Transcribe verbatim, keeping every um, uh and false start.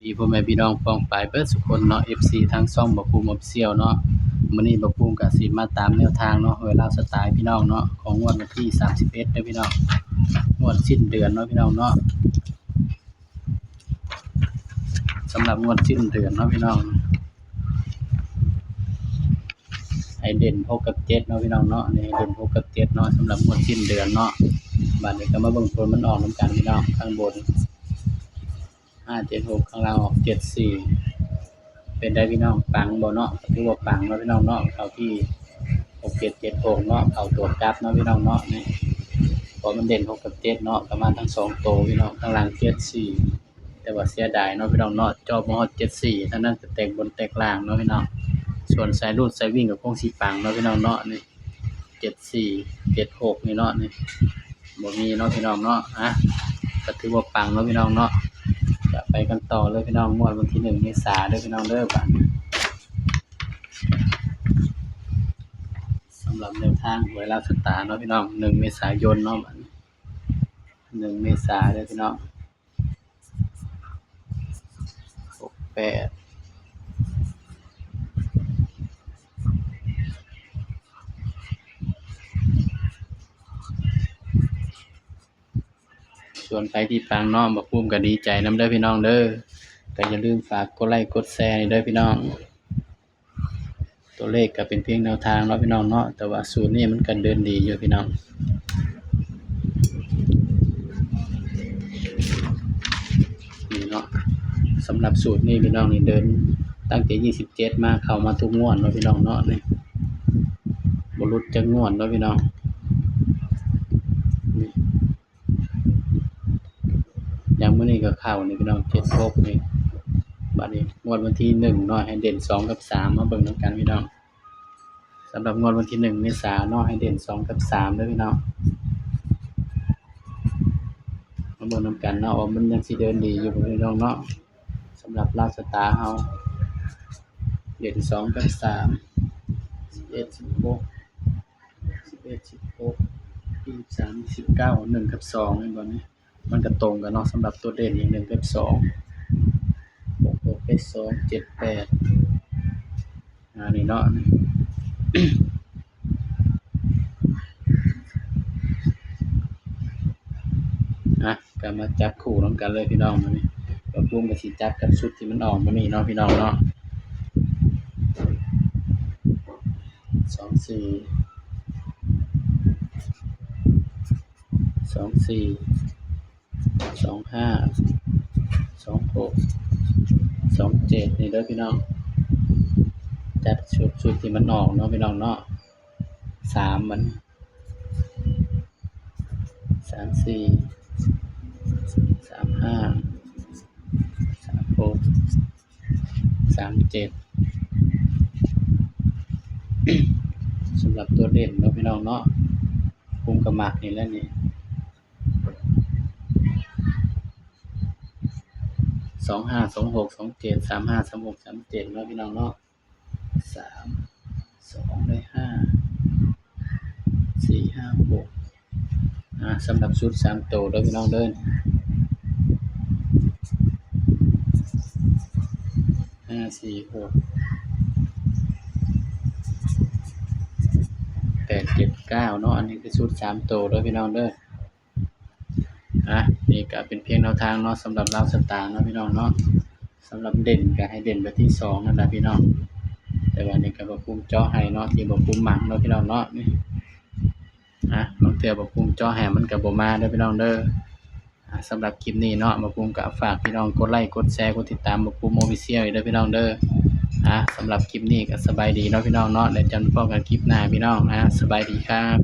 ดีพ่อแม่พี่น้องป้องปายเบิดสุคนเนาะ เอฟซี ทางช่องบ่าวภูมิ Official เนาะ มื้อนี้บ่าวภูมิก็สิมาตามแนวทางเนาะ หวยลาวสไตล์พี่น้องเนาะ ของงวดวันที่สามสิบเอ็ดเด้อพี่น้อง งวดสิ้นเดือนเนาะพี่น้องเนาะ สำหรับงวดสิ้นเดือนเนาะพี่น้อง ให้เด่นหกกับเจ็ดเนาะพี่น้องเนาะ นี่เด่นหกกับเจ็ดเนาะ สำหรับงวดสิ้นเดือนเนาะ บัดนี้ก็มาเบิ่งผลมันออกนำกันพี่น้อง ข้างบน ห้าเจ็ดหก ข้างล่างออก เจ็ดสี่ เป็นได๋พี่น้อง ปังบ่เนาะ ถือว่าปังเนาะพี่น้องเนาะ เข้าที่ หกเจ็ดเจ็ดหก เนาะ เข้าตัวกลับเนาะพี่น้องเนาะ นี่ เพราะมันเด่น หกกับเจ็ด เนาะ ก็มาทั้งสองตัวพี่น้อง ข้างล่าง เจ็ดสี่ แต่ว่าเสียดายเนาะพี่น้องเนาะ เจาะบ่ฮอด เจ็ดสี่ เท่านั้นก็แตกบนแตกล่างเนาะพี่น้อง ส่วนสายรูดสายวิ่งก็คงสิปังเนาะพี่น้องเนาะ นี่ เจ็ดสี่ เจ็ดหก นี่เนาะ นี่ บ่มีเนาะพี่น้องเนาะ อ่ะ ก็ถือว่าปังเนาะพี่น้องเนาะ จะไปกันต่อเลยพี่น้อง งวดวันที่หนึ่งเมษาเด้อพี่น้องเด้อ บัดนี้ สำหรับแนวทางหวยลาวสตาร์เนาะพี่น้อง หนึ่งเมษายนเนาะ บัดนี้ หนึ่งเมษาเด้อพี่น้อง หกแปด ส่วนใครที่ปังเนาะ บ่าวภูมิก็ดีใจนำเด้อพี่น้องเด้อ ก็อย่าลืมฝากกดไลค์กดแชร์ให้เด้อพี่น้อง ตัวเลขก็เป็นเพียงแนวทางเนาะพี่น้องเนาะ แต่ว่าสูตรนี้มันก็เดินดีอยู่พี่น้อง นี่เนาะ สำหรับสูตรนี้พี่น้องนี่เดินตั้งแต่ยี่สิบเจ็ดมา เข้ามาทุกงวดเนาะพี่น้องเนาะ นี่ บ่หลุดจักงวดเนาะพี่น้อง นี่ อย่างมื้อนี้ก็เข้านี่พี่น้อง เจ็ดหก นี่ บัดนี้งวดวันที่หนึ่งเนาะ ให้เด่นสองกับสาม มาเบิ่งนำกันพี่น้อง สำหรับงวดวันที่หนึ่งเมษาเนาะ ให้เด่นสองกับสามเด้อพี่น้อง มาเบิ่งนำกันเนาะ ว่ามันยังสิเดินดีอยู่บ่พี่น้องเนาะ สำหรับลาวสตาร์เฮา เด่นสองกับสาม สิบเอ็ด สิบหก สิบเอ็ด สิบหก ยี่สิบสาม ยี่สิบเก้า หนึ่งกับสอง แม่นบ่นี่ มันก็ตรงกันเนาะ สำหรับตัวเด่นนี่ หนึ่งกับสอง หกหก เจ็ดสอง เจ็ดแปด อ่า นี่เนาะ อ่ะ ก็มาจับคู่นำกันเลยพี่น้อง มื้อนี้ บ่าวภูมิก็สิจับกับชุดที่มันออกมื้อนี้เนาะพี่น้องเนาะ สองสี่ สองสี่ สองห้า สองหก สองเจ็ด นี่เด้อพี่น้อง จัดชุด ชุดที่มันออกเนาะพี่น้องเนาะ สาม มัน สามสี่ สามห้า สามหก สามเจ็ด สำหรับตัวเด่นเนาะพี่น้องเนาะ ภูมิก็มักนี่แหละนี่ สองห้า สองหก สองเจ็ด สามห้า สามหก สามเจ็ด เนาะพี่น้องเนาะ สาม สอง ได้ ห้า สี่ ห้า หก อ่า สำหรับชุดสามตัวเด้อพี่น้องเด้อ ห้า สี่ หก แปด เจ็ด เก้า เนาะ อันนี้คือชุดสามตัวเด้อพี่น้องเด้อ อ่ะ นี่ก็เป็นเพียงแนวทางเนาะ สำหรับลาวสตาร์เนาะพี่น้องเนาะ สำหรับเด่นก็ให้เด่นไปที่สองนั่นแหละพี่น้อง แต่ว่านี่ก็บ่าวภูมิเจาะให้เนาะ ที่บ่าวภูมิมักเนาะพี่น้องเนาะ นี่ อ่ะ บางเทื่อบ่าวภูมิเจาะให้มันก็บ่มาเด้อพี่น้องเด้อ อ่ะ สำหรับคลิปนี้เนาะ บ่าวภูมิก็ฝากพี่น้องกดไลค์ กดแชร์ กดติดตามบ่าวภูมิ Official อีกเด้อพี่น้องเด้อ อ่ะ สำหรับคลิปนี้ก็สบายดีเนาะพี่น้องเนาะ แล้วเจอกันพบกันคลิปหน้าพี่น้อง อ่ะ สบายดีครับ